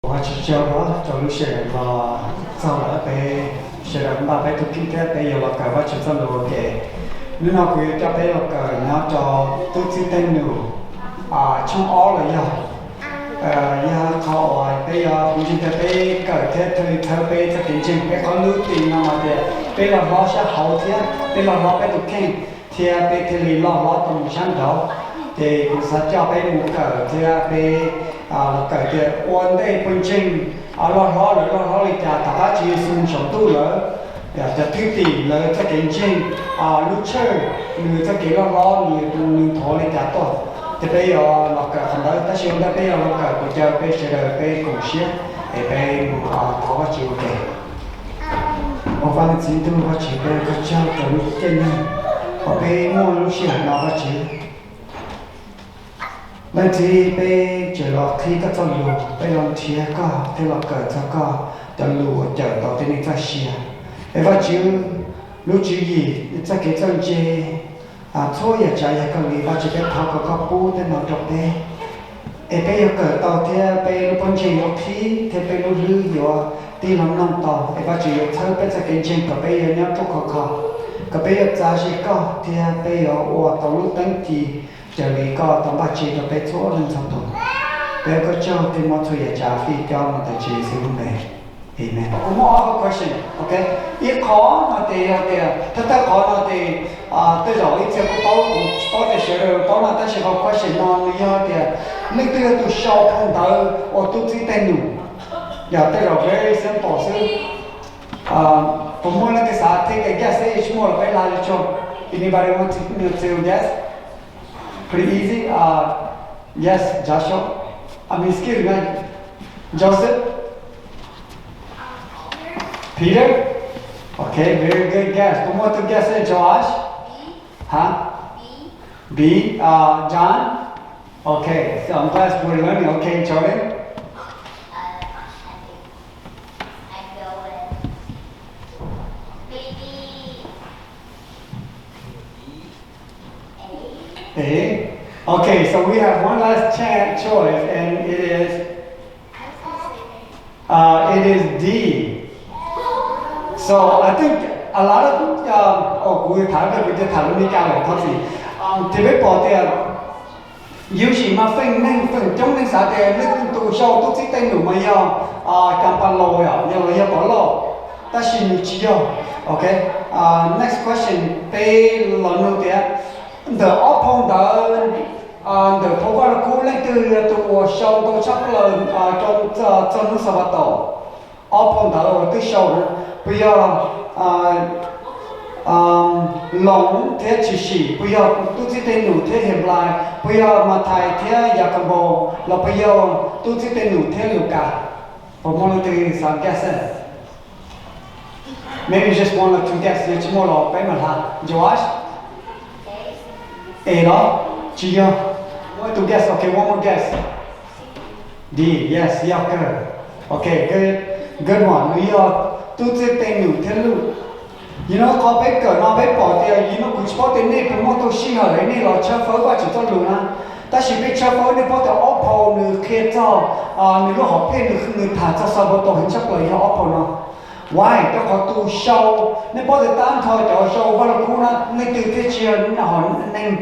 Ua tsaug rau lub sij hawm los txog lawm peb sawv daws npaj peb tus kheej thiab peb yuav los kawm Vajtswv txoj lus ua ke. Hnub no kuv yuav coj peb los kawm nyob rau Tub Txib Tej Num tshooj ob los yog, yog qhov uas peb yuav kuv ntseeg tias peb kawm thiab thiaj li txhawb peb txoj kev ntseeg. Peb qhov lub theme no hais tias peb los hlob sab hauv thiab peb los hlob peb tus kheej thiab peb thiaj li loj hlob tau mus sab nraud. Ces kuv xav coj peb mus kawm thiab peb los kawm tias ua ntej pawg ntseeg loj hlob lawv loj hlob li cas tom qab Tswv Yexus mus saum ntuj lawm, cov thwj tim lawv txoj kev ntseeg, lub tshawj nws txoj kev loj hlob nws nthuav li cas tuaj. Ces peb yuav los kawm qhov ntawd tab sis ua ntej peb yuav los kawm kuv caw peb sawv daws peb koom siab es peb mus thov Vajtswv ua ke. Ua Vaj Leej Txiv Ntuj Vajtswv, peb ua koj tsaug rau lub caij nyoog uas peb muaj lub sij hawm no Vajtswv. Leej Txiv, peb tseem los qhib koj txoj lus, peb los nrhiav koj thiab los kawm txog koj cov lus uas cawm tau tej neeg txoj sia. Es Vajtswv, lub tswv yim, txoj kev txawj ntse, txhua yam tsav yog kawg li Vajtswv, peb thov kom koj pub tej no rau peb es peb yuav kawm tau thiab peb lub pob ntseg yuav qhib thiab peb lub hlwb yuav tig los mloog tau es Vajtswv yuav txhawb peb txoj kev ntseeg kom peb yuav nyob ruaj khov kho, kom peb yuav txav ze koj thiab peb yuav ua tau lub teeb ci raws li koj tau npaj tseg rau peb txhua leej txhua tus. Peb ua koj tsaug thiab muab txhua yam tsav fij cob mus ntawm Tswv Yexus lub npe. Amen. Kuv muaj ob qho question, ok. Ib qho no ces yog tias thawj thawj qhov no ces tej zaum ib txhia kuj paub, kuv tsis paub tias sawv daws paub no tab sis qhov question no nws yog tias leej twg yog tus sau phau ntawv uas Tub Txib Tej Num? Yog tej zaum very simple xwb. Puas muaj leej twg xav take a guess? Tsis muaj los peb hla li tso. Anybody want to, to guess? Pretty easy. Yes, Joshua. I mean, excuse me. Joseph? Peter? Okay, very good guess. Puas muaj tus guess? Joash? Huh? B? John? Okay, so I'm glad we're learning. Okay, Jordan? A. Okay, so we have one last chance choice, and it is uh, it is D. So I think a lot of, um, oh, kuv tham, kuv tham lus Meskas lawm, thov txim. Um, ces peb pom tias usually mas feem neeg, feem coob neeg xav tias leej twg tus sau Tub Txib Tej Num mas yog Cas Pas Laus yom, yog los yog Pov Lauj, tab sis nws tsis yog. Okay, next question, peb los nug tias ntawm ob phau ntawv, ntawm phau Vaj Lug Kub leej twg yog tus uas sau ntau tshaj plaws rau txog hnub Xanpataus? Ob phau ntawv uas twb sau na, puas yog Loos thiab Tshwm Sim, puas yog Tub Txib Tej Num thiab Henplais, puas yog Mathais thiab Yakaunpaus, los puas yog Tub Txib Tej Num thiab Lukas? Puas muaj leej twg xav guess? Maybe just one or two guess, yog tsis muaj los peb mam hla. Joash? A los? Tsis yog. Muaj ib tug guess, okay, one more guess. D, yes, yog kawg. Okay, good, good one, nws yog Tub Txib Tej Num thiab Lukas. Yog no qhov peb kawm no peb pom tias, yog no kuv tsis paub tias nej puas muaj tau sij hawm nej los tshawb fawb Vajtswv txoj lus na, tab sis peb tshawb fawb nej paub tias ob phau nws qhia txog nws lub hom phiaj, nws tham txog Xanpataus heev tshaj plaws yog ob phau no. Why? Rau qhov tus sau, nej paub tias tag nrho cov sau Vaj Lug Kub na leej twg thiaj tsis yog hom neeg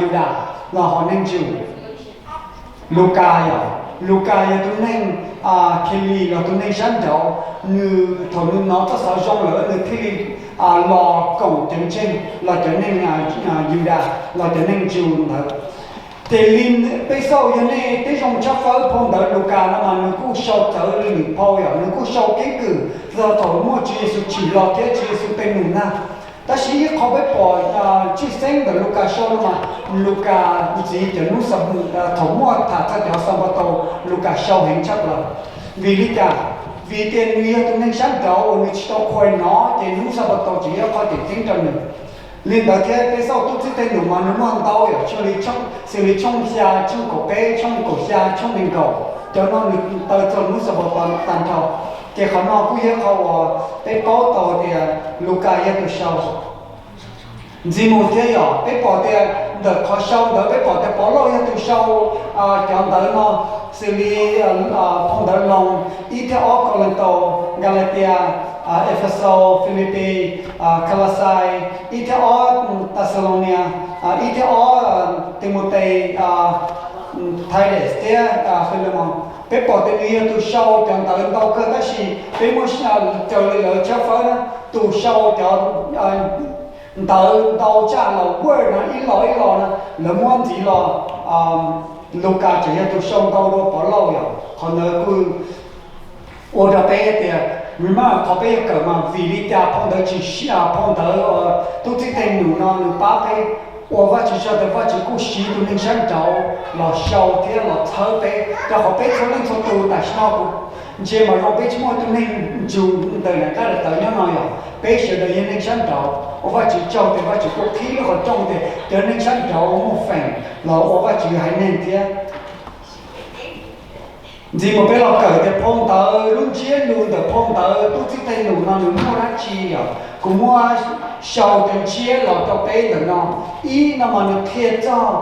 Yudas los hom neeg Jew? Lukas yom, Lukas yog tus neeg Khilis los tus neeg sab nraud, nws thaum nws hnov txoj xov zoo lawm nws thiaj li los koom cov ntseeg los cov neeg Yudas los cov neeg Jew ntawd. Ces li peb xauj yog nej peb zoo tshawb fawb phau ntawv Lukas no mas nws kuj sau txawv li lwm phau yom, nws kuj sau keeb kwm txog thaum muaj Tswv Yexus tsim los thiab Tswv Yexus tej num na. Tab sis ib qho peb pom tshwj xeeb ntawm Lukas sau no mas Lukas ntxiv cov hnub, thaum muaj tham txog cov Xanpataus Lukas sau heev tshaj plaws. Vim li cas? Vim tias nws yog tus neeg sab nraud uas nws tsis tau khuv hnov ces hnub Xanpataus tseem yog qhov tseem ceeb rau nws. Li ntawd thiab peb xauj Tub Txib Tej Num mas nws muaj ntau yam, xws li tshooj xya, tshooj kaum peb, tshooj kaum xya, tshooj nees nkaum, cov no nws taw txog hnub Xanpataus tag nrho. Ces qhov no kuj yog qhov uas peb paub tau tias Lukas yog tus sau. Ntxiv mus thiab yom, peb pom tias Ntawm qhov sau ntawd peb pom tias Povlauj yog tus sau cov ntawv no, xws li phau ntawv Loos ib thiab ob, Kauleethaus, Kalatias, Efexaus, Filipis, Kholosais ib thiab ob, Thexalaunikes ib thiab ob, Timotes, Titus thiab Filemons. Peb pom tias nws yog tus sau cov ntawv ntau kawg, tab sis peb muab raws li lawv tshawb fawb na, tus sau cov ntawv ntau tshaj los word no ib lo ib lo na, lawv muab ntxiv los Lukas tseem yog tus sau ntau dua Povlauj yom. Qhov ntawd kuj ua rau peb tias, remind qhov peb yuav kawm mas vim li cas phau ntawv tsis, phau ntawv tub txib Tej Num no nws pab peb ua Vajtswv tsaug tias Vajtswv kuj siv tus neeg sab nraud los sau thiab los txhawb peb, rau qhov peb txhua leej txhua tus tam sim no kuv ntsia mas zoo peb tsis muaj tus neeg ntsug ntawm nram qab daim tawv nyob no yom. Peb sawv daws yog neeg sab nraud, ua Vajtswv tsaug tias Vajtswv kuj qhib lub qhov rooj tias cov neeg sab nraud muaj feem los ua Vajtswv haiv neeg thiab. Ntxiv mus peb los kawm tias phau ntawv, lub ntsiab lus ntawm phau ntawv tub txib Tej Num no nws muaj dab tsi yom. Kuv muab sau cov ntsiab los rau peb ntawm no. Ib no mas nws qhia txog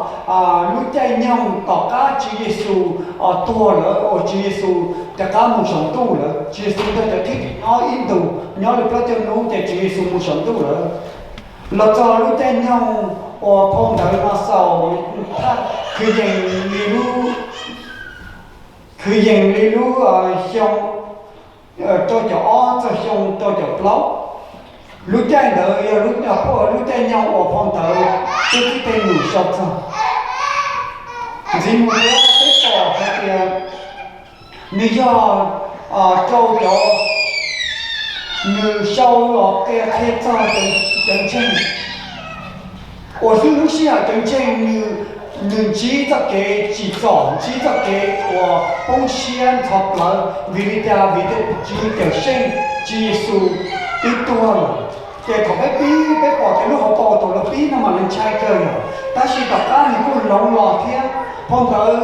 lub caij nyoog tom qab Tswv Yexus tuag lawm uas Tswv Yexus rov qab mus saum ntuj lawm. Tswv Yexus nrog cov thwj tim nyob ib ntus, nyob li plaub caug hnub ces Tswv Yexus mus saum ntuj lawm. Los txog lub caij nyoog uas phau ntawv no xaus, khwv yees li lub, khwv yees li lub xyoo rau caum ob txog xyoo rau caum plaub. Lub caij ntawd yog lub, lub caij nyoog uas phau ntawv tub txib Tej Num sau txog. Ntxiv mus thiab peb pom hais tias nws yog rau cov, nws sau los qhia, qhia txog cov ntseeg uas xub lub sij hawm cov ntseeg nws, nws ntsib txoj kev tsim txom, ntsib txoj kev uas poob siab ntxhov plawv. Vim li cas? Vim tias Tswv Cawmseej, Tswv Yexus twb tuag lawm. Ces thaum peb pib peb pom tias lub hauv paus thaum lawv pib no mas lawv ntshai kawg yom, tab sis tom qab nws kuj hloov los thiab. Phau ntawv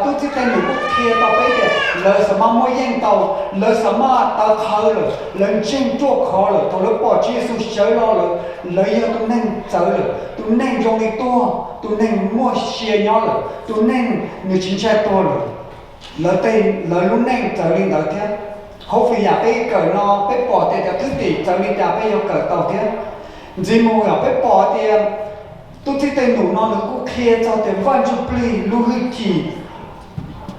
tub txib Tej Num kuj qhia tau peb tias lawv xam maj muaj yeej tau, lawv xam maj tawv qhawv lawm, lawv ntseeg ruaj khov lawm. Thaum lawv pom Tswv Yexus sawv los lawm, lawv yog tus neeg txawv lawm, tus neeg zoo li tuag, tus neeg muaj sia nyob lawm, tus neeg nws tsis ntshai tuag lawm. Lawv tej, lawv lub neej txawv li ntawd thiab. Hauv fwm yam peb kawm no peb pom tias cov thwj tim txawv li cas peb yuav kawm tau thiab. Ntxiv mus yog peb pom tias tub txib Tej Num no nws kuj qhia txog tias Vaj Ntsuj Plig lub hwj chim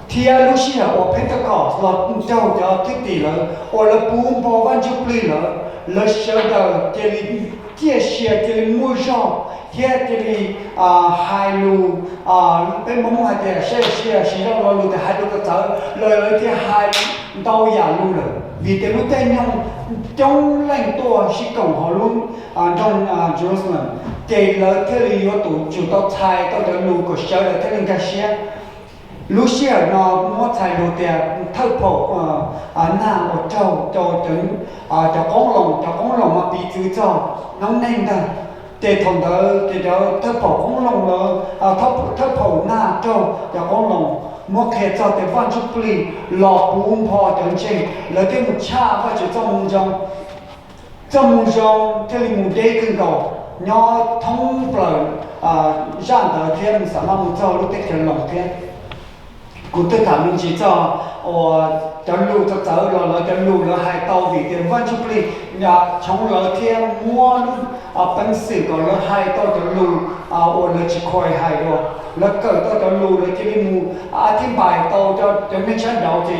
thiab lub sij hawm uas Pentecost los raug cov thwj tim lawv uas lawv puv npo Vaj Ntsuj Plig lawm, lawv sawv daws cia li ciaj sia, cia li muaj zog thiab cia li hais lus, peb Hmoob hais tias saib sia siv zog lo lus tias hais lus txawv txawv los lawv thiaj hais ntau yam lus lawm. Vim tias lub caij nyoog coob leej tuaj sib koom hauv lub nroog Jerusalem, ces lawv thiaj li yuav tsum tau txhais tau cov lus kom sawv daws thiaj li nkag siab. Lub sij hawm no muab txhais lus tias thawj phaum nag uas raug rau cov qoob loo, cov qoob loo mas piv txwv txog noob neej ntag. Ces thaum ntawd ces cov thawj phaum qoob loo lawv, thawj phaum nag raug cov qoob loo, muab qhia txog tias Vaj Ntsuj Plig los puv npo cov ntseeg, lawv thiaj mus tshaj Vajtswv txoj moo zoo. Txoj moo zoo thiaj li mus deb kawg nkaus nyob thoob plaws zaj ntawd thiab nws xam maj mus txog lub teb chaws Loos thiab. Kuv twb tham me ntsis txog uas cov lus txawv txawv los lawv cov lus lawv hais tau vim tias Vaj Ntsuj Plig choov lawv thiab muab lub peev xwm kom lawv hais tau cov lus uas lawv tsis khuam hais dua. Lawv kawm tau cov lus lawv cia li mus a thib npais tau cov neeg sab nraud ces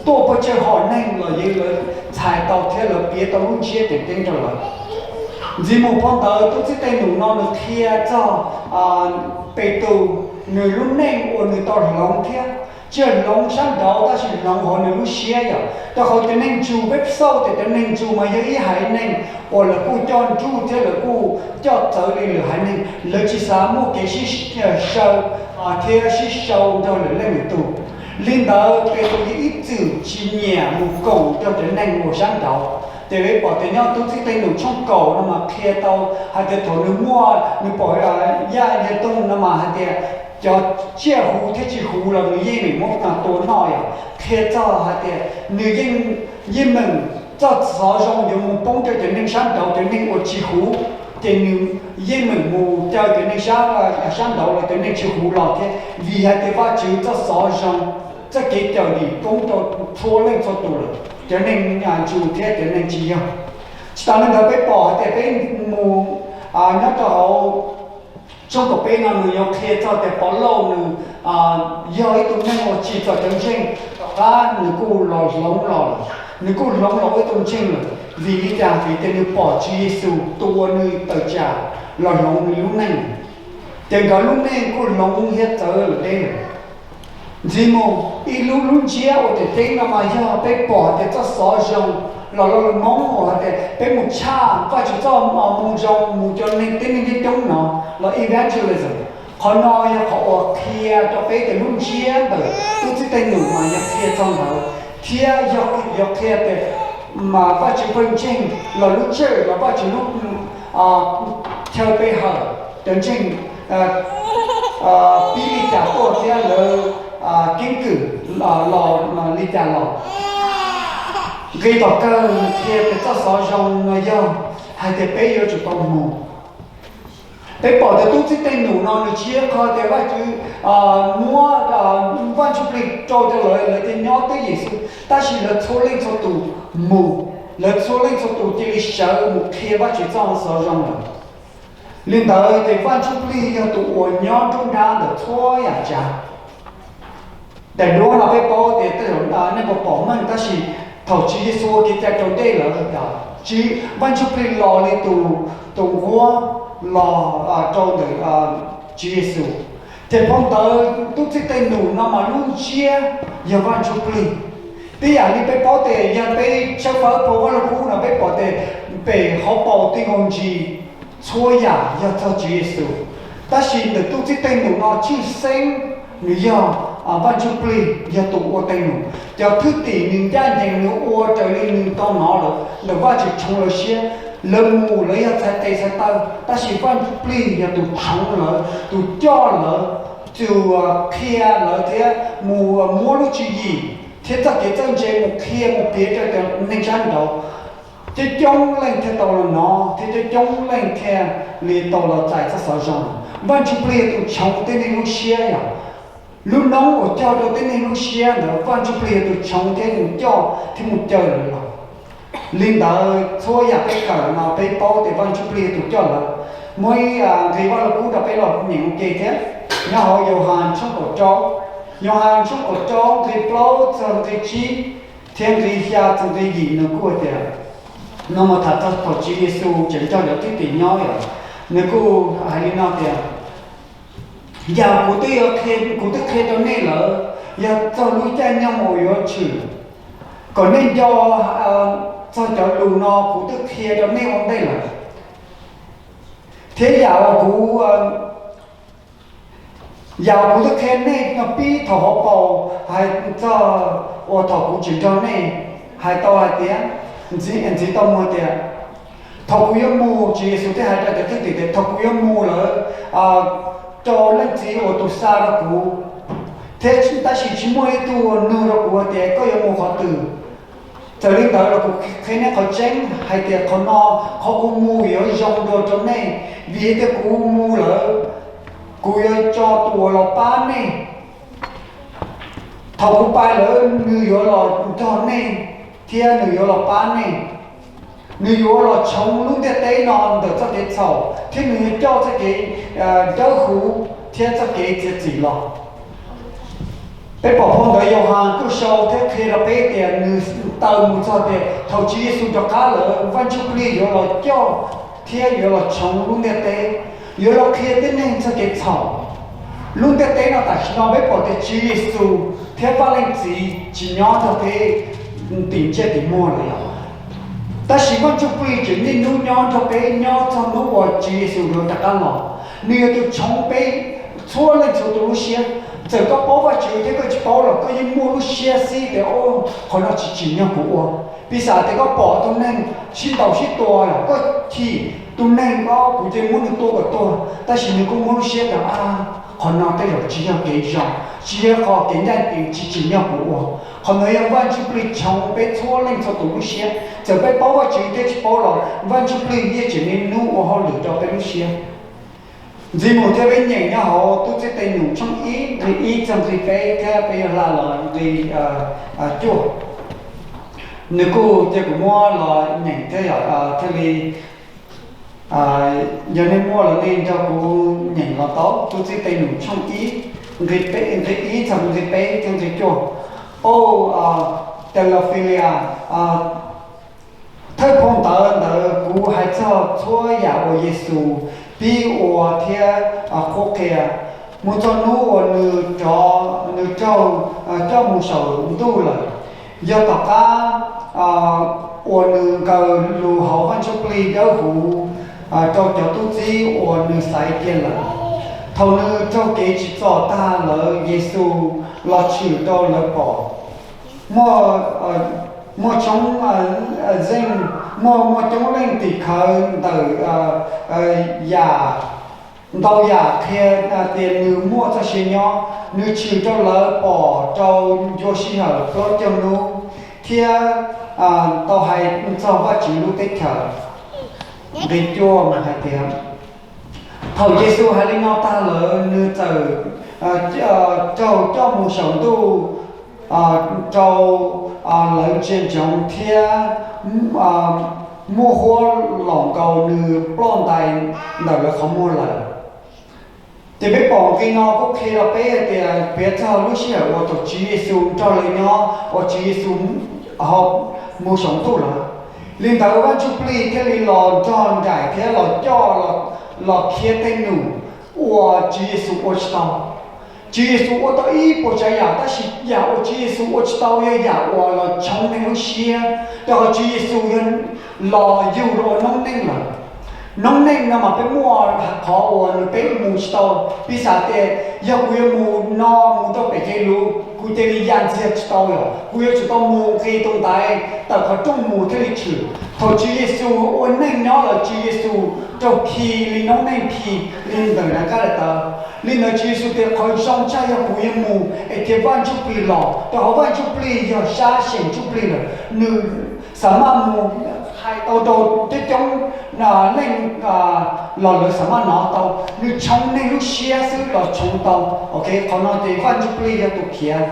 tuaj pes tsawg hom neeg los yeej lawv txhais tau thiab lawv piav tau lub ntsiab ceev ceeb rau lawv. Ntxiv mus phau ntawv tub txib Tej Num no nws qhia txog Petus, nws lub neej uas nws tau hloov thiab tsis yog hloov sab nraud tab sis hloov hauv nws lub siab yom. Rau qhov cov neeg Jews, peb xauj tias cov neeg Jews mas yog ib haiv neeg uas lawv kuj coj nruj thiab lawv kuj coj txawv li lwm haiv neeg, lawv tsis xav muaj kev sib saw thiab sib sau nrog lwm leej lwm tus. Li ntawd Petus yeej ib txwm tsis nyiam mus koom nrog cov neeg uas sab nraud. Ces peb pom tias nyob tub txib Tej Num tshooj kaum no mas qhia tau hais tias thaum nws muaj, nws pom yaj yawg toog no mas hais tias cov tsiaj huv thiab tsis huv los nws yeej meem muab tua noj yom. Qhia txog hais tias nws yeej, yeej meem txoj xov zoo yuav mus poob rau cov neeg sab nraud, cov neeg uas tsis huv. ces nws yeej meem mus caw cov neeg sab nraud los cov neeg tsis huv los thiab, vim hais tias Vajtswv txoj xov zoo, txoj kev cawm dim poob rau txhua leej txhua tus lawm, cov neeg Jew thiab cov neeg tsis yog. Tsis tas li ntawd peb pom hais tias peb mus nyob rau hauv tshooj kaum peb no nws yuav qhia txog tias Pov Lauj nws yog ib tug neeg uas tsim txom cov ntseeg, tom qab nws kuj los hloov los lawm, nws kuj hloov los ua ib tug ntseeg lawm. Vim li cas? Vim tias nws pom Tswv Yexus tus uas nws tawm tsam los hloov nws lub neej, ces nkawd lub neej kuj hloov thiab txawv lawm deb lawm. Ntxiv mus, ib lub lub ntsiab uas tseem ceeb no mas yog peb pom tias txoj xov zoo los lo lus Hmoob uas hais tias peb mus tshaj Vajtswv txoj moo zoo mus rau neeg teb neeg coob coob no los evangelism. Qhov no yog qhov uas qhia rau peb tias lub ntsiab ntawm tub txib tej num mas yog qhia txog ntawd, thiab yog qhia tias mas Vajtswv pawg ntseeg los lub church los Vajtswv lub chaw pe hawm cov ntseeg pib li cas tuaj thiab lawv keeb kwm los li cas los. Nqe tom kawg qhia tias txoj xov zoo no yog hais tias peb yuav tsum tau mus. Peb pom tias tub txib tej num no nws tsis yog qhov tias Vajtswv muab Vaj Ntsuj Plig rau rau lawv, lawv thiaj nyob twj ywm xwb, tab sis lawv txhua leej txhua tus mus, lawv txhua leej txhua tus cia li sawv mus qhia Vajtswv txoj xov zoo lawm. Li ntawd ces Vaj Ntsuj Plig yog tus uas nyob nruab nrab ntawm txhua yam tsav. Daim duab no peb paub tias tej zaum nej puas pom meej, tab sis thaum Tswv Yexus ua kev cai raus dej lawm, Vaj Ntsuj Plig los li tus, tus nquab los rau ntawm Tswv Yexus. Ces phau ntawv tub txib tej num no mas lub ntsiab yog Vaj Ntsuj Plig. Tib yam li peb paub tias yog peb tshawb fawb phau Vaj Lug Kub no peb pom tias pem hauv paus tej nkaus ntsis txhua yam yog txog Tswv Yexus, tab sis ntawm tub txib tej num no tshwj xeeb nws yog Vaj Ntsuj Plig yog tus ua tej num. Cov thwj tim nws ncaj ncees nws ua raws li nws tau hnov lawm ntawm Vajtswv tshoov lawv siab. Lawv mus lawv yog txhais tes txhais taw, tab sis Vaj Ntsuj Plig yog tus tshoov lawv, tus coj lawv, tus qhia lawv thiab mus muab lub tswv yim thiab txoj kev txawj ntse mus qhia mus piav rau cov neeg sab nraud. Coob coob leej thiaj tau los hnov thiab coob coob leej thiaj li tau los txais txoj xov zoo. Vaj Ntsuj Plig yog tus tshoov tib neeg lub siab yom. Lub noob uas cog rau tib neeg lub siab ntawd Vaj Ntsuj Plig yog tus tshoov thiab mus coj thiab mus caw lawv los. Li ntawd txhua yam peb kawm no peb paub tias Vaj Ntsuj Plig yog tus coj lawv. Muaj ib nqe Vaj Lug Kub rau peb los nyeem ua ke thiab, nyob hauv Yauhas tshooj kaum rau, Yauhas tshooj kaum rau nqe plaub txog nqe tsib thiab nqe xya txog nqe yim nws kuj tias, no mas tham txog thaum Tswv Yexus tseem nrog cov thwj tim nyob yom, nws kuj hais li no tias, yam kuv twb, kuv twb qhia rau nej lawm, yog txog lub caij nyoog uas yuav tshwm, kom nej nco txog cov lus no kuv twb qhia rau nej ua ntej lawm. Thiab yam uas kuv, yam uas kuv twb qhia nej no pib thaum hauv paus hais txog uas thaum kuv tseem nrog nej, hais tau hais tias, ntxiv tau mus tias, thaum kuv yuav mus, Tswv Yexus thiaj hais rau cov thwj tim tias thaum kuv yuav mus lawm rau Leej Txiv uas tus xa rau kuv, thiab tab sis tsis muaj ib tug nug rau kuv hais tias koj yuav mus qhov twg. Txawm li ntawd los kuv qhia nej qhov tseeb hais tias qhov no, qhov kuv mus yuav zoo dua rau nej, vim tias kuv mus lawm, kuv yuav tso tus uas los pab nej. Thaum kuv pais lawm nws yuav los nrog nej thiab nws yuav los pab nej. Nws yuav los tshoov lub ntiaj teb no ntawm txoj kev txhaum thiab nws yuav coj txoj kev dawb huv thiab txoj kev txiav txim los. Peb pom phau ntawv Yauhas kuj sau thiab qhia rau peb tias nws taw mus txog tias thaum Tswv Yexus rov qab lawm Vaj Ntsuj Plig yuav los coj thiab yuav los tshoov lub ntiaj teb, yuav los qhia tib neeg txog kev txhaum. Lub ntiaj teb no tam sim no peb pom tias Tswv Yexus thiab Vaj Leej Txiv tsis nyob nrog peb tim ntsej tim muag lawm yom. Tab sis Vaj Ntsuj Plig tseem niaj hnub nyob nrog peb nyob txog hnub uas Tswv Yexus yuav rov qab los. Nws yog tus tshoov peb txhua leej txhua tus lub siab. Txawm koj paub Vajtswv thiab koj tsis paub los koj yeej muaj lub siab xib tias, qhov no tsis tsim nyog kuv ua. Piv xam tias koj pom tus neeg sib ntaus sib tua los koj chim tus neeg ko, kuv cia li muab nws tua kom tuag, tab sis nws kuj muaj lub siab tias, a, Qhov no tej zaum tsis yog kev zoo, tsis yog qhov kev ncaj ncees, tsis tsim nyog kuv ua. Qhov no yog Vaj Ntsuj Plig choov peb txhua leej txhua tus lub siab. Txawm peb paub Vajtswv thiab tsis paub los Vaj Ntsuj Plig yeej tseem niaj hnub ua hauj lwm rau peb lub siab. Ntxiv mus thiab peb nyeem nyob hauv Tub Txib Tej Num tshooj ib nqe ib txog nqe peb thiab peb yuav hla los nqe cuaj. Nws kuj cia kuv muab los nyeem thiab yom, thiaj li yog nej muaj los nej nrog kuv nyeem los tau. Tub Txib Tej Num tshooj ib, nqe ib txog nqe peb thiab nqe cuaj. Au Theophilus, thawj phau ntawv ntawd kuv hais txog txhua yam uas Yexus pib ua thiab qhuab qhia, mus txog hnub uas nws raug coj mus saum ntuj lawm, yog tom qab uas nws nkawd lus hauv Vaj Ntsuj Plig Dawb Huv rau cov tub txib uas nws xaiv kiag lawm, thaum nws raug kev tsim txom tag lawm Yexus los tshwm rau lawv pom. Muaj, muaj tshoob zeej, muaj, muaj coob leej tim khawv ntawm yam, ntau yam qhia tias nws muaj txoj sia nyob. Nws tshwm rau lawv pom rau ncua sij hawm plaub caug hnub thiab tau hais txog Vajtswv lub teb chaws. Nqe cuaj hais tias, thaum Yexus hais li no tag lawm nws txawm raug coj mus saum ntuj rau lawv ntsia ntsoov thiab muaj huab los nkaus nws ploj ntais ntawm lawv qhov muag lawm. Ces peb pom nqe no kuj qhia rau peb hais tias piav txog lub sij hawm uas thaum Tswv Yexus nrog lawv nyob, uas Tswv Yexus mus saum ntuj lawm, li ntawd Vaj Ntsuj Plig thiaj li los nrog nraim thiab los coj, los khiav tej num uas Tswv Yexus ua tsis tau. Tswv Yexus ua tau ib puas tsav yam, tab sis yam uas Tswv Yexus ua tsis tau yog yam uas los tshoov neeg lub siab, rau qhov Tswv Yexus yog los yug los ua noob neej lawm. Noob neej no mas peb muaj qhov uas nws peb mus tsis tau. Piv xam tias yog kuv yuav mus no mus rau pem kev luv, kuv cia li ya ntxiag tsis tau, yog kuv yuav tsum tau mus nqis tus ntaiv tawm qhov rooj mus thiaj li tshwm. Thaum Tswv Yexus ua neej nyob lawm, Tswv Yexus raug khi li noob neej khi li ntawm nram qab daim tawv. Li ntawd Tswv Yexus tias qhov zoo tshaj yog kuv yuav mus es cia Vaj Ntsuj Plig los, rau qhov Vaj Ntsuj Plig yog sab xeem ntsuj plig lawm, nws xam maj mus hais tau rau coob coob leej los lawv xam maj hnov tau. Nws tshoov neeg lub siab xwb los tshoov tau. Ok, qhov no ces Vaj Ntsuj Plig yog tus khiav.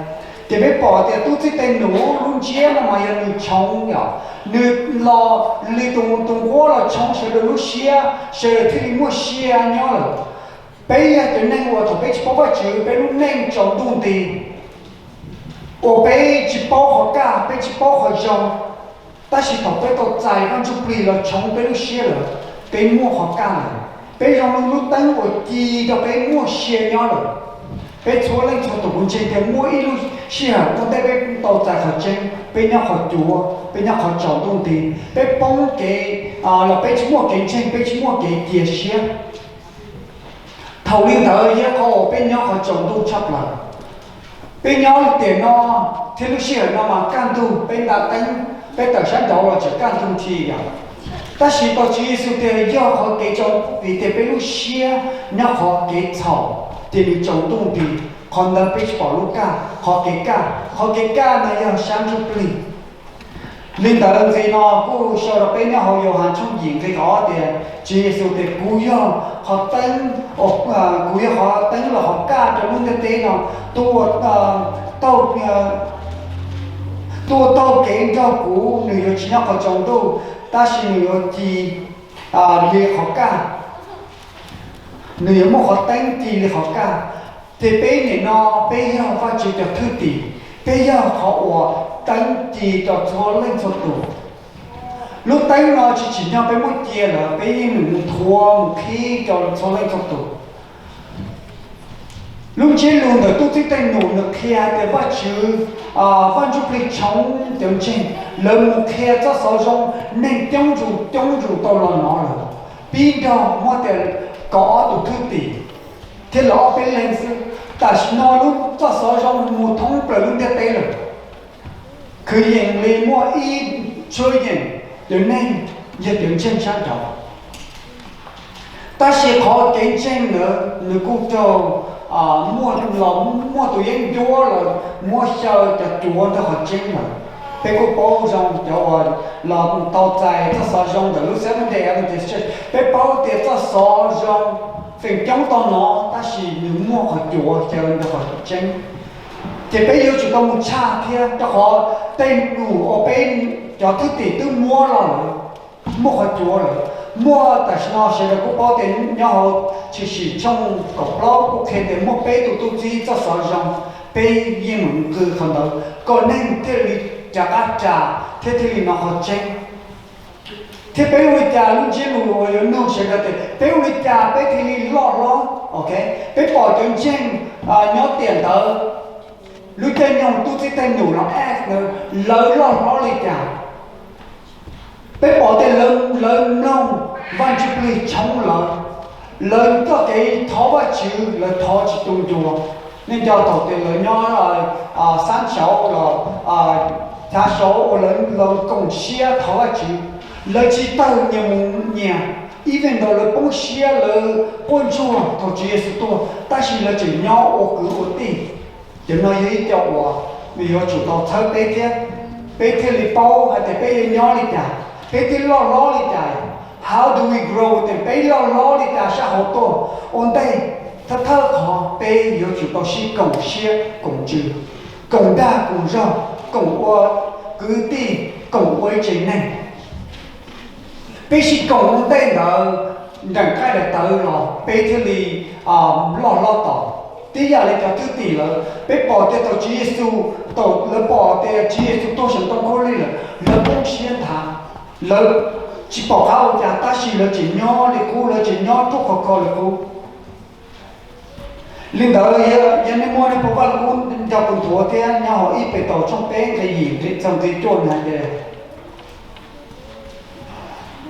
Ces peb pom tias tub txib tej num lub ntsiab no mas yog nws tshoov, yog nws los li tus, tus nquab los tshoov sawv daws lub siab, sawv daws thiaj li muaj sia nyob lawm. Peb yog cov neeg uas thaum peb tsis paub Vajtswv, peb lub neej tsaus ntuj nti, uas peb tsis paub qhov kaj, peb tsis paub qhov zoo. Tab sis thaum peb tau txais Vaj Ntsuj Plig los tshoov peb lub siab lawm, peb muaj qhov kaj lawm. Peb zoo li lub teeb uas ci rau peb muaj sia nyob lawm. Peb txhua leej txhua tus, kuv ntseeg tias muaj ib lub sij hawm ua ntej peb tau txais qhov tseeb, peb nyob qhov cuav, peb nyob qhov tsaus ntuj nti, peb poob kev, los peb tsis muaj kev ntseeg, peb tsis muaj kev cia siab. Thaum li ntawd yog qhov uas peb nyob qhov tsaus ntuj tshaj plaws. Peb nyob tiam no thiab lub sij hawm no mas kaj ntug, peb nta teeb, peb tawm sab nraud los tseem kaj ntug nthi yom. Tab sis tau Tswv Yexus tias yog qhov kev tsaus ntuj nti tias peb lub siab nyob qhov kev txhaum, ces nws tsaus ntuj nti. Qhov ntawd peb tsis pom lub kaj, qhov kev kaj, qhov kev kaj no yog sab ntsuj plig. Li ntawd nqe no kuj sau rau peb nyob hauv Yauhas tshooj yim nqe kaum ob tias, Tswv Yexus tias, kuv yog qhov teeb, kuv yog qhov teeb los qhov kaj rau lub ntiaj teb no. Tus uas taug, tus uas taug kev nrog kuv, nws yuav tsis nyob qhov tsaus ntuj, tab sis nws yuav ci li qhov kaj. Nws yuav muaj qhov teeb ci li qhov kaj. Ces peb nim no peb yog Vajtswv cov thwj tim, peb yog qhov uas teeb ci rau txhua leej txhua tus. Lub teeb no tsis tsim nyog peb muab cia lawm, peb yeej mus nthuav mus qhib rau txhua leej txhua tus. Lub ntsiab lus ntawm tub txib tej num nws qhia hais tias Vajtswv, Vaj Ntsuj Plig tshoov cov ntseeg, lawv mus qhia txoj xov zoo, neeg coob zus coob zus tau los hnov lawm. Pib nrog muab tias kaum ob tus thwj tim thiab lawv ob peb leeg xwb. Tam sim no lub txoj xov zoo mus thoob plaws lub ntiaj teb lawm. Kwv yees li muaj ib trillion tus neeg yog cov ntseeg sab nraud. Tab sis qhov kev ntseeg ntawd nws kuj raug muaj los muaj tus yeeb ncuab los muab xyaw cov cuav ntawm qhov tseeb lawm. Peb kuj paub zoo cov uas los tau txais txoj xov zoo ntawm lub Seventh Day Adventist Church, peb paub tias txoj xov zoo feem coob tau no, tab sis nws muaj qhov cuav xyaw ntawm qhov tseeb. Ces peb yuav tsum tau mus tshaj thiab, rau qhov tej num uas peb cov thwj tim twb muab los lawm, muaj qhov cuav lawm. Muaj tam sim no sawv daws kuj paub tias nyob hauv Tshwm Sim tshooj kaum plaub kuj qhia tias muaj peb tus tub txib txoj xov zoo, peb yeej mus nqis qhov ntawd kom neeg thiaj li rov qab ras thiab thiaj li hnov qhov tseeb. Thiab peb ua li cas, lub ntsiab lus uas yuav nug sawv daws tias peb ua li cas peb thiaj li loj hlob? Ok, peb pom cov ntseeg nyob tiam ntawd, lub caij nyoog tub txib tej num los ab, lawv loj hlob li cas? Peb pom tias lawv mloog Vaj Ntsuj Plig tshoob lawv, lawv txoj kev thov Vajtswv lawv thov tsis tu ncua. Nej nco thaum tias lawv nyob xab saud los xya saud uas lawv koom siab thov Vajtswv, lawv tsis tawg nyias mus nyias, even though lawv poob siab lawv quaj ntsuag thaum Tswv Yexus tuag, tab sis lawv tseem nyob ua kwv ua tij. Cov no yog ib co uas nws yuav tsum tau txhawb peb thiab, peb thiaj li paub hais tias peb yuav nyob li cas, peb thiaj loj hlob li cas. How do we grow? Tias peb loj hlob li cas sab hauv tuaj ua ntej, thawj thawj qhov peb yuav tsum tau sib koom siab koom ntsws, koom dag koom zog, koom ua kwv tij, koom ua ib tsev neeg. Peb sib koom ua ntej ntawd, nreem qaij daim tawv los peb thiaj li loj hlob tos. Tib yam li cov thwj tim lawv, peb pom tias thaum Tswv Yexus, thaum lawv pom tias Tswv Yexus tuag saum ntoo khaub lig lawm, lawv poob siab nthav, lawv tsis pom qab ua cas, tab sis lawv tseem nyob li qub, lawv tseem nyob ruaj khov kho li qub. Li ntawd, yog nej muaj nej pov Vaj Lug Kub nco kuv nthuav thiab, nyob hauv ib Petus tshooj peb nqe yim txog nqe cuaj hais tias,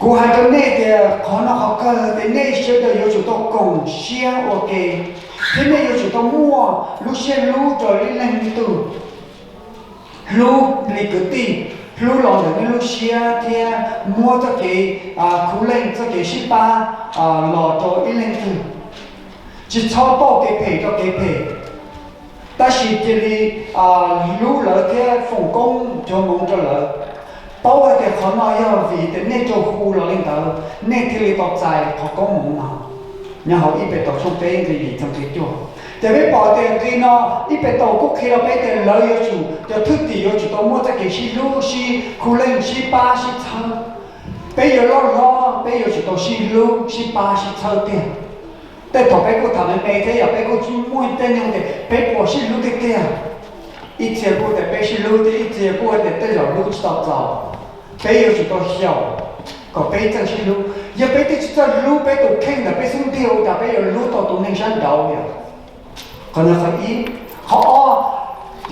kuv hais rau nej tias qhov no qhov kawg tias nej sawv daws yuav tsum tau koom siab ua ke, thiab nej yuav tsum tau muaj lub siab hlub rau ib leeg ib tug, hlub li kwv tij, hlub los ntawm nej lub siab thiab muab txoj kev khuv leej, txoj kev sib pab los rau ib leeg twg. Tsis txhob pauj kev phem rau kev phem, tab sis cia li hlub lawv thiab foom koob cov hmoov rau lawv. Paub hais tias qhov no yog vim tias nej raug hu los li ntawd, nej thiaj li tau txais qhov koob hmoov no. Nyob hauv ib Petus tshooj peb nqe yim txog nqe cuaj, ces peb pom tias nqe no ib Petus kuj qhia rau peb tias lawv yuav tsum, cov thwj tim yuav tsum tau muaj txoj kev sib hlub, sib khuv leej, sib pab sib txhawb. Peb yuav loj hlob, peb yuav tsum tau sib hlub, sib pab sib txhawb tiag. Tej thaum peb kuj tham me me thiab, yog peb kuj muaj tej neeg tias peb puas sib hlub tiag tiag. Ib txhia kuj tias peb sib hlub thiab, ib txhia kuj tias tej zaum hlub tsis tau txaus. Peb yuav tsum tau xyaum kom peb txawj sib hlub. Yog peb twb tsis txawj hlub peb tus kheej ntawm peb xub ntiag, ua cas peb yuav hlub tau tus neeg sab nraud? Qhov no qhov ib. Qhov ob,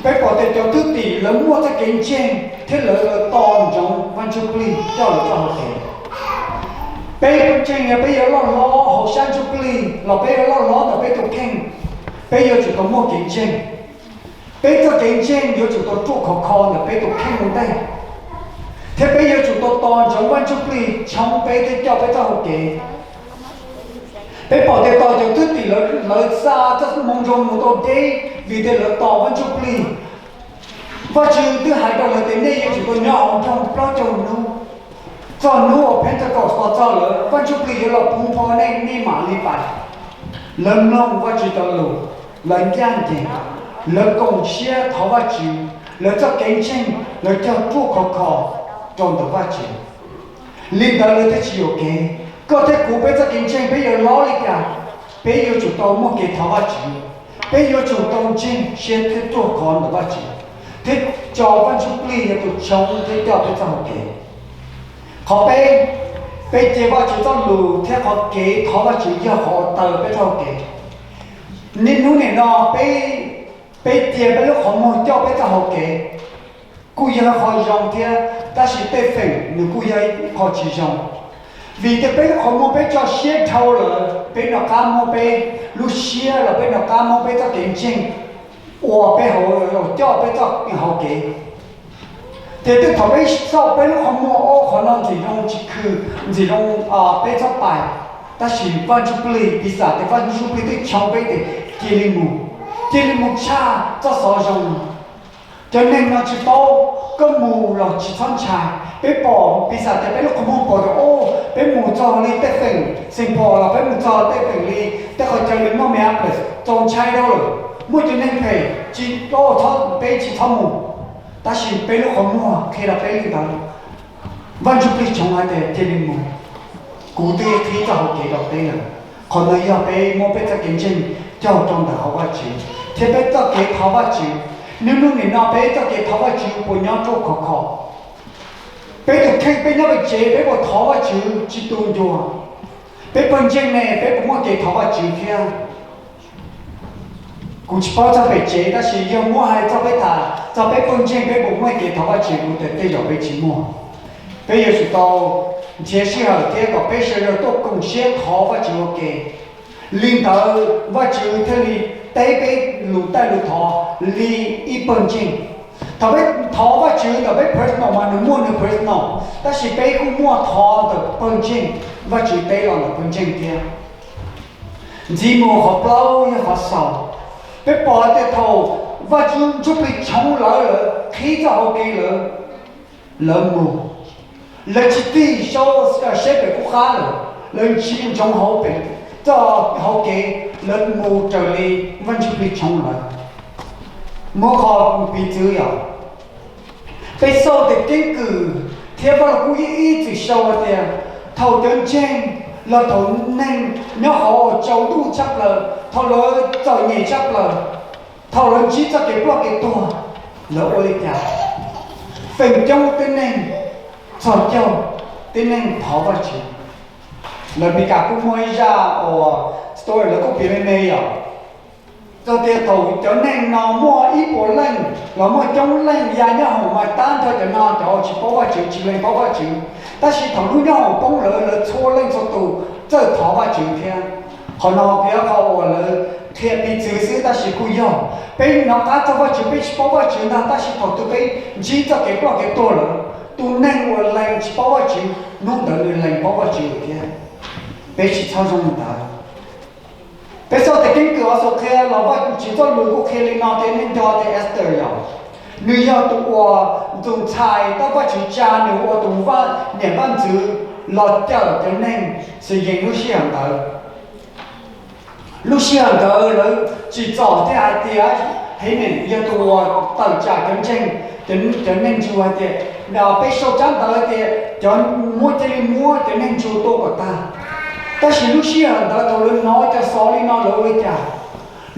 peb pom tias cov thwj tim lawv muaj txoj kev ntseeg thiab lawv tos ntsoov Vaj Ntsuj Plig coj lawv txoj hau kev. Peb ntseeg yog peb yuav loj hlob hauv sab ntsuj plig los peb yuav loj hlob ntawm peb tus kheej, peb yuav tsum tau muaj kev ntseeg. Peb txoj kev ntseeg yuav tsum tau ruaj khov kho ntawm peb tus kheej ua ntej, thiab peb yuav tsum tau tos ntsoov Vaj Ntsuj Plig tshoov peb thiab coj peb txoj hau kev. Peb pom tias tos cov thwj tim lawv xa txoj moo zoo mus tau deb vim tias lawv tos Vaj Ntsuj Plig. Vajtswv twb hais rau lawv tias nej yuav tsum tau nyob hauv nroog plaub caug hnub. Txog hnub uas Pentecost los txog lawm, Vaj Ntsuj Plig yuav los puv npo nej, nej mam li pais. Lawv mloog Vajtswv cov lus, lawv ncaj ncees, lawv koom siab thov Vajtswv, lawv txoj kev ntseeg lawv cog ruaj khov kho rau ntawm Vajtswv. Li ntawd lawv thiaj tsis yuam kev. Koj thiab kuv peb txoj kev ntseeg peb yuav hlob li cas, peb yuav tsum tau muaj kev thov Vajtswv. Peb yuav tsum tau ntseeg siab thiab ruaj khov ntawm Vajtswv, thiab tso Vaj Ntsuj Plig yog tus tshoov thiab coj peb txoj hau kev. Qhov peb, peb cia Vajtswv txoj lus thiab qhov kev thov Vajtswv yog qhov uas taw peb txoj hau kev. Niaj hnub nim no peb, peb cia peb lub qhov muag coj peb txoj hau kev kuj yog qhov zoo thiab, tab sis tej feem nws kuj yog ib qho tsis zoo. Vim tias peb lub qhov muag peb tso siab dhau lawm, peb nco qab muab peb lub siab los peb nco qab muab peb txoj kev ntseeg ua peb hauv, coj peb txoj hau kev. Ces tej thaum peb xauj peb lub qhov muag, o, qhov no ntxim zoo tsis khw, ntxim zoo peb txhob pais. Tab sis Vaj Ntsuj Plig, piv xam tias Vaj Ntsuj Plig twb tshoov peb tias Cia li mus, cia li mus tshaj txoj xov zoo. Cov neeg no tsis paub, koj mus los tsis txhob ntshai. Peb pom piv xam tias peb lub qhov muag pom tias, o, peb mus txog li tej feem Saint Paul los peb mus txog tej feem li tej qhov chaw li North Minneapolis, txaus ntshai dhau lawm, muaj cov neeg phem tsis, txhob, peb tsis txhob mus. Tab sis peb lub qhov muag qhia rau peb li ntawd. Vaj Ntsuj Plig Tshoov hais tias cia li mus, kuv twb qhib txoj hau kev rau peb lawm. Qhov no yog peb muab peb txoj kev ntseeg cog rau ntawm hauv Vajtswv thiab peb txoj kev thov Vajtswv. Niaj hnub nim no peb txoj kev thov Vajtswv puas nyob ruaj khov kho? Peb tus kheej, peb nyob pem tsev peb puas thov Vajtswv tsis tu ncua? Peb pawg ntseeg ne, peb puas muaj kev thov Vajtswv thiab? Kuv tsis paub txog pem tsev, tab sis yog muab hais txog peb tham txog peb pawg ntseeg, peb puas muaj kev thov Vajtswv? Kuv tias tej zaum peb tsis muaj. Peb yuav tsum tau nrhiav sij hawm thiab kom peb sawv daws tuaj koom siab thov Vajtswv ua ke. Li ntawd Vajtswv thiaj li teb peb lus taj lus thov li ib pawg ntseeg. Thaum peb thov Vajtswv ntawm peb personal mas nws muaj nws personal, tab sis peb kuj muaj thov ntawm pawg ntseeg, Vajtswv teb los ntawm pawg ntseeg thiab. Ntxiv mus qhov plaub yog qhov xaus. Peb pom tias thaum Vaj Ntsuj Plig Tshoov lawv, lawv qhib txoj hau kev lawm, lawv mus, lawv tsis tig saib pem qub qab lawm, lawv ntsia ntsoov hauv pem txoj hau kev, lawv mus raws li Vaj Ntsuj Plig Tshoov lawv. Muab qhov piv txwv yog, peb xauj tias keeb kwm thiab Vaj Lug Kub yeej ib txwm sau hais tias thaum cov ntseeg los thaum neeg nyob hauv tsaus ntuj tshaj plaws, thaum lawv txom nyem tshaj plaws, thaum lawv ntsib txoj kev ploj kev tuag, lawv ua li cas? Feem coob tib neeg txhos caug, tib neeg thov Vajtswv. Lawv Meskas kuj muaj ib zaj uas story lawv kuj piav me me yom, txog tias thaum cov neeg no muaj ib puas leej los muaj coob leej ya nyob hoom mas tab nrho cov no cov tsis paub Vajtswv, tsis lees paub Vajtswv. Tab sis thaum hnub nyob hoom poob lawm, lawv txhua leej txhua tus txawj thov Vajtswv thiab. Qhov no piav qhov uas lawv qhia piv txwv xwb, tab sis kuj yog peb nov qab txog Vajtswv, peb tsis paub Vajtswv ntag, tab sis thaum twg peb ntsib txoj kev ploj kev tuag lawm, tus neeg uas lees tsis paub Vajtswv hnub ntawd nws lees paub Vajtswv lawm thiab. Peb tsis txhob zoo li ntawd. Peb xauj tias keeb kwm Xhoos qhia los Vajtswv txoj lus kuj qhia li no tias nej nco tias Esther yog, nws yog tus uas ntxoov ntxhais tab Vajtswv tsa nws ua tus vaj, niam vaj ntxwv los cawm cov neeg Xayees lub sij hawm ntawd. Lub sij hawm ntawd lawv tsim txom thiab hais tias Haman yog tus uas tawm tsam cov ntseeg, cov neeg ntsuag hais tias, peb sau tsab ntawv tias cov, muab, cia li muab cov neeg ntsuag tua kom tag. Tab sis lub sij hawm ntawd thaum lawv hnov cov xov li no lawv ua li cas?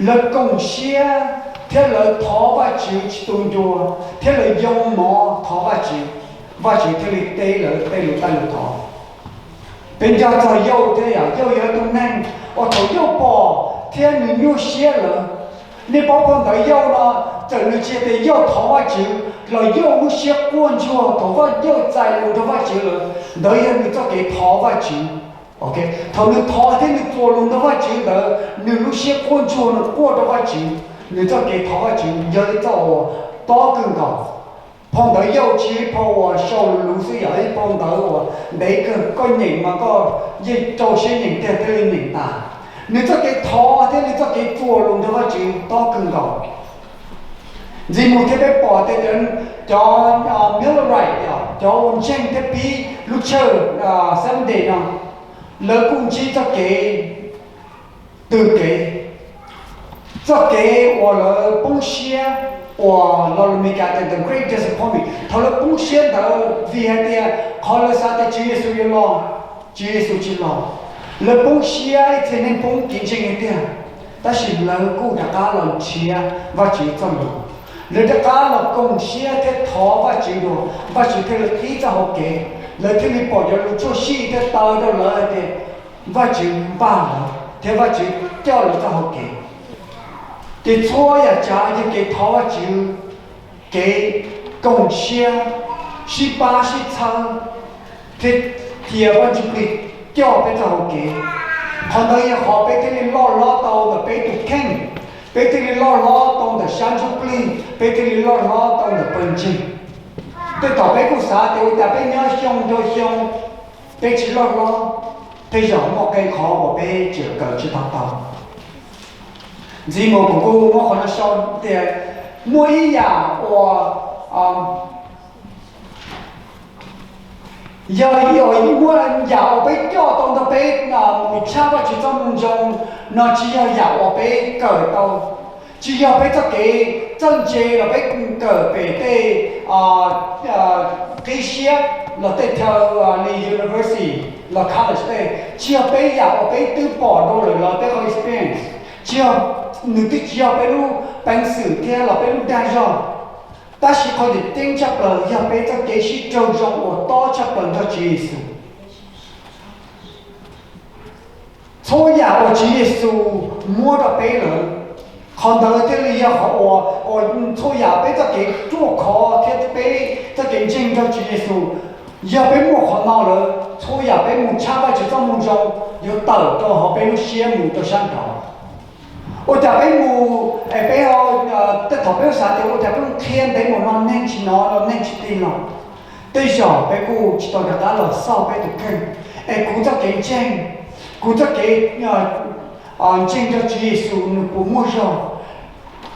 Lawv koom siab thiab lawv thov Vajtswv tsis tu ncua, thiab lawv yoo mov thov Vajtswv, Vajtswv thiaj li teb lawv tej lus taj lus thov. Peb nco txog Yauj thiab yom, Yauj yog tus neeg uas thaum Yauj pom thiab nws nyuaj siab lawm. Nej paub phau ntawv Yauj no, txawm nws tsis tias Yauj thov Vajtswv los Yauj lub siab quaj ntsuag thaum Vaj, Yauj txais lus nrog Vajtswv lawm, ntawd yog nws txoj kev thov Vajtswv. Thaum nws thov thiab nws txuas lus nrog Vajtswv ntawd, nws lub siab quaj ntsuag, nws quaj rau Vajtswv, nws txoj kev thov Vajtswv yog ib txoj uas tob kawg nkaus. Phau ntawv Yauj tsis yog ib phau uas sau lus xwb, yog ib phau ntawv uas ntev kawg, koj nyeem mas koj yeej rau siab nyeem tiag thiaj li nyeem tas. Nws txoj kev thov thiab nws txoj kev txuas lus nrog Vajtswv tob kawg nkaus. Ntxiv mus thiab peb pom tias cov Millerite, cov uas ntseeg thiab pib lub church Seventh Day no, lawv kuj ntsib txoj kev tw kev, txoj kev uas lawv poob siab, uas los lus Meskas tias the great disappointment. Thaum lawv poob siab ntawd vim hais tias qhov lawv xav tias Tswv Yexus yuav los, Tswv Yexus tsis los. Lawv poob siab, ib txhia neeg poob kev ntseeg tiag. Tab sis lawv kuj rov qab los nrhiav Vajtswv txoj lus, lawv rov qab los koom siab thiab thov Vajtswv dua, Vajtswv thiaj li qhib txoj hau kev. Lawv thiaj li pom cov lus tshwj xeeb thiab taw rau lawv hais tias Vajtswv npaj lawv thiab Vajtswv coj lawv txoj hau kev. Ces txhua yam tsav yog kev thov Vajtswv, kev koom siab, sib pab sib txhawb, thiab cia Vaj Ntsuj Plig coj peb txoj hau kev. Qhov ntawd yog qhov peb thiaj li loj hlob tau ntawm peb tus kheej, peb thiaj li loj hlob tau ntawm sab ntsuj plig, peb thiaj li loj hlob tau ntawm pawg ntseeg. Tej thaum peb kuj xav tias ua cas peb nyob xyoo rau xyoo peb tsis loj hlob, tej zaum muaj qee qhov uas peb tseem kawm tsis tau taus. Ntxiv mus kuv kuj muab qhov no sau tias muaj ib yam uas, yog muaj yam uas peb coj tau ntawm peb mus tshaj Vajtswv txoj moo zoo no tsis yog yam uas peb kawm tau, tsis yog peb txoj kev txawj ntse los peb kawm pem tej qib siab los tej chaw li university los college tej, tsis yog peb yam uas peb twb pom dua lawm los peb qhov experience, tsis yog, nws twb tsis yog peb lub peev xwm thiab los peb lub dag zog, tab sis qhov tseem ceeb tshaj plaws yog peb txoj kev sib raug zoo uas tob tshaj plaws nrog Tswv Yexus. Txhua yam uas Tswv Yexus muab rau peb lawm, qhov ntawd thiaj li yog qhov uas, uas txhua yam peb txoj kev ruaj khov thiab peb txoj kev ntseeg nrog Tswv Yexus, yog peb muaj qhov no lawm, txhua yam peb mus tshaj Vajtswv txoj moo zoo yuav tawm rau hauv peb lub siab mus rau sab nraud. Ua cas peb mus, es peb, tej thaum peb xav tias ua cas peb mus qhia ntev mus no neeg tsis hnov los neeg tsis tig los, tej zaum peb kuj tsis tau rov qab los xauj peb tus kheej, es kuv txoj kev ntseeg, kuv txoj kev ntseeg nrog Tswv Yexus nws puas muaj zog,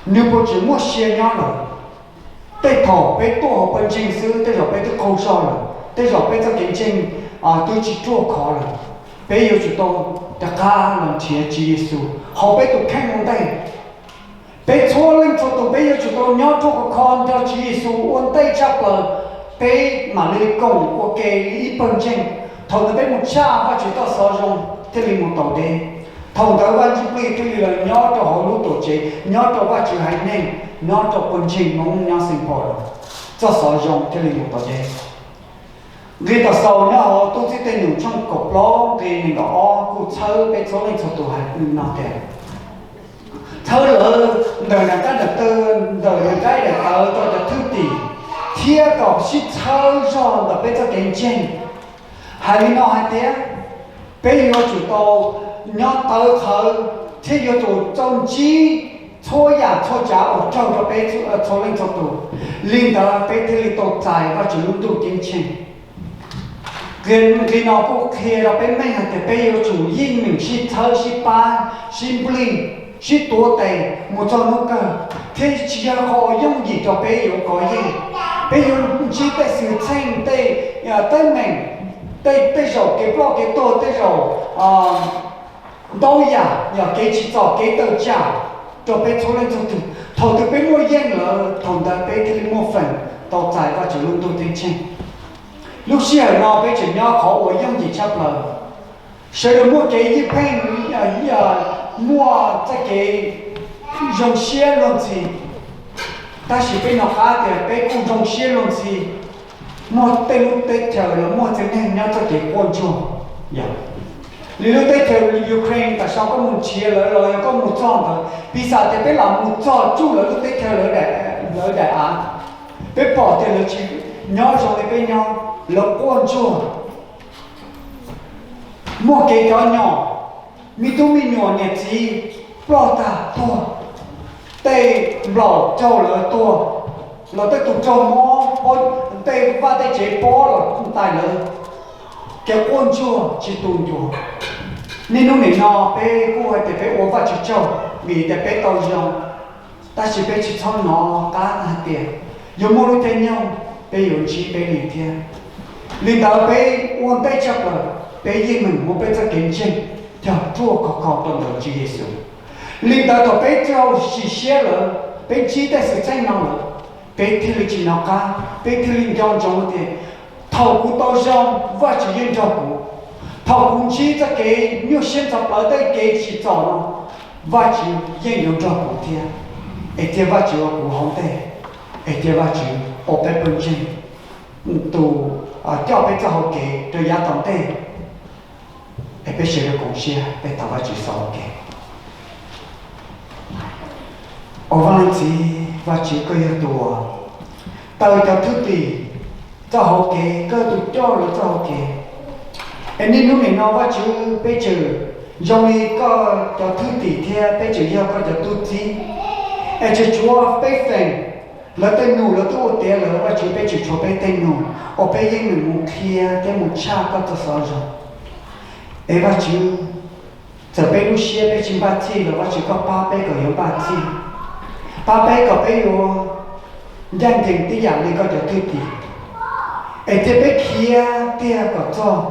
nws puas tseem muaj sia nyob lawm. Tej thaum peb tuaj hauv pawg ntseeg xwb tej zaum peb twb qaug zog lawm, tej zaum peb txoj kev ntseeg twb tsis ruaj khov lawm. Peb yuav tsum tau rov qab los nrhiav Tswv Yexus hauv peb tus kheej ua ntej. Peb txhua leej txhua tus peb yuav tsum tau nyob ruaj khov kho nrog Tswv Yexus ua ntej tshaj plaws, peb mam li koom ua ke li ib pawg ntseeg. Thaum ntawd peb mus tshaj Vajtswv txoj xov zoo thiaj li mus tau deb. Thaum ntawd Vaj Ntsuj Plig thiaj li los nyob rau hauv lub tuam tsev, nyob rau Vajtswv haiv neeg, nyob rau pawg ntseeg Hmoob nyob Xeev Pos, txoj xov zoo thiaj li mus tau deb. Nqe tom xaus nyob hauv Tub Txib Tej Num tshooj kaum plaub nqe nees nkaum ob kuj txhawb peb txhua leej txhua tus hais no tias, txhawb lawv ntawm daim nqaij daim tawv, ntawm daim nqaij daim tawv rau cov thwj tim, thiab kom sib txhawb zog ntawm peb txoj kev ntseeg. Hais li no hais tias, peb yuav tsum tau nyob tawv qhawv thiab yuav tsum tau ntsib txhua yam txhua tsav uas raug rau peb txhua leej txhua tus, li ntawd peb thiaj li tau txais Vajtswv lub ntuj ceeb tsheej. Nqe no kuj qhia rau peb meej hais tias peb yuav tsum yeej meem sib txhawb sib pab sib nplij, sib tuav tes mus txog hnub kawg, thiab tsis yog qhov yooj yim rau peb yuav kov yeej. Peb yuav ntsib tej xwm txheej, tej teeb meem, tej, tej zaum kev ploj kev tuag, tej zaum ntau yam yog kev tsim txom kev tawm tsam rau peb txhua leej txhua tus. Thaum twg peb muaj yeej lawm thaum ntawd peb thiaj li muaj feem tau txais Vajtswv lub ntuj ceeb tsheej. Lub sij hawm no peb tseem nyob qhov uas yooj yim tshaj plaws, sawv daws muaj kev ywj pheej, muaj txoj kev zoo siab luag ntxhi. Tab sis peb nco qab tias peb kuj zoo siab luag ntxhi, muaj tej lub teb chaws los muaj tsev neeg nyob txoj kev quaj ntsuag. Yog li lub teb chaws Ukraine tam sim no koj mus nrhiav lawv los yog koj mus txog ntawd, piv xam tias peb lam mus txog tsuj lawv lub teb chaws, lawv daim av, peb pom tias lawv tsis nyob zoo li peb nyob, lawv quaj ntsuag. Muaj kev cov nyom, me tub me nyuam niam txiv ploj tag tuag, tej nplaum raug lawv tuag, los tej tus raug mob, tej vaj tej tsev pob los ntais lawv, kev quaj ntsuag tsis tu ncua. Niaj hnub nim no peb kuj hais tias peb ua Vajtswv tsaug vim tias peb tau zoo, tab sis peb tsis txhob hnov qab hais tias yuav muaj lub caij nyoog peb yuav ntsib peb li thiab. Li ntawd peb ua ntej tshaj plaws, peb yeej meem muab peb txoj kev ntseeg cog ruaj khov kho rau ntawm Tswv Yexus. Li ntawd thaum peb raug sim siab lawm, peb ntsib tej xwm txheej no lawm, peb thiaj li tsis hnov qab, peb thiaj li nco ntsoov tias thaum kuv tau zoo, Vajtswv yeej nrog kuv. Thaum kuv ntsib txoj kev nyuaj siab ntxhov plawv, tej kev tsim txom no, Vajtswv yeej yuav nrog kuv thiab, es cia Vajtswv ua kuv hauv ntej, es cia Vajtswv ua peb pawg ntseeg, tus coj peb txoj hau kev rau yav tom ntej. Es peb sawv daws koom siab peb thov Vajtswv xaus ua ke. Au Vaj Leej Txiv, Vajtswv koj yog tus uas taw cov thwj tim txoj hau kev, koj yog tus coj lawv txoj hau kev. Es niaj hnub nim no Vajtswv, peb tseem zoo li koj cov thwj tim thiab peb tseem yog koj cov tub txib, es tseem tshuav peb feem. Lawv tej num lawv twb ua tiav lawm, Vajtswv, peb tseem tshuav peb tej num uas peb yeej meem mus qhia thiab mus tshaj koj txoj xov zoo. Es Vajtswv, Txawm peb lub siab peb tsis npaj txhij los Vajtswv koj pab peb kom yuav npaj txhij, pab peb kom peb yuav ncaj ncees tib yam li koj cov thwj tim, es cia peb khiav tiag kom txog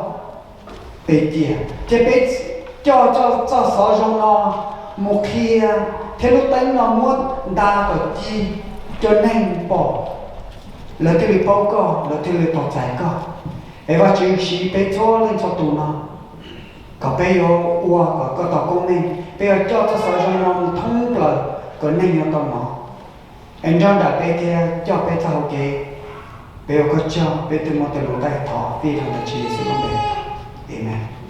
pem tiam, cia peb coj txoj xov zoo no mus qhia, thiab lub teeb no muab nta kom ci, cov neeg pom, lawv thiaj li paub koj, lawv thiaj li tau txais koj. Es Vajtswv siv peb txhua leej txhua tus no kom peb yuav ua kom koj tau koob meej, peb yuav coj txoj xov zoo no mus thoob plaws kom neeg yuav tau hnov, es nrog nraim peb thiab coj peb txoj hau kev. Peb ua koj tsaug, peb twb muab tej lus thov fij rau ntawm Tswv Yexus lub npe, amees.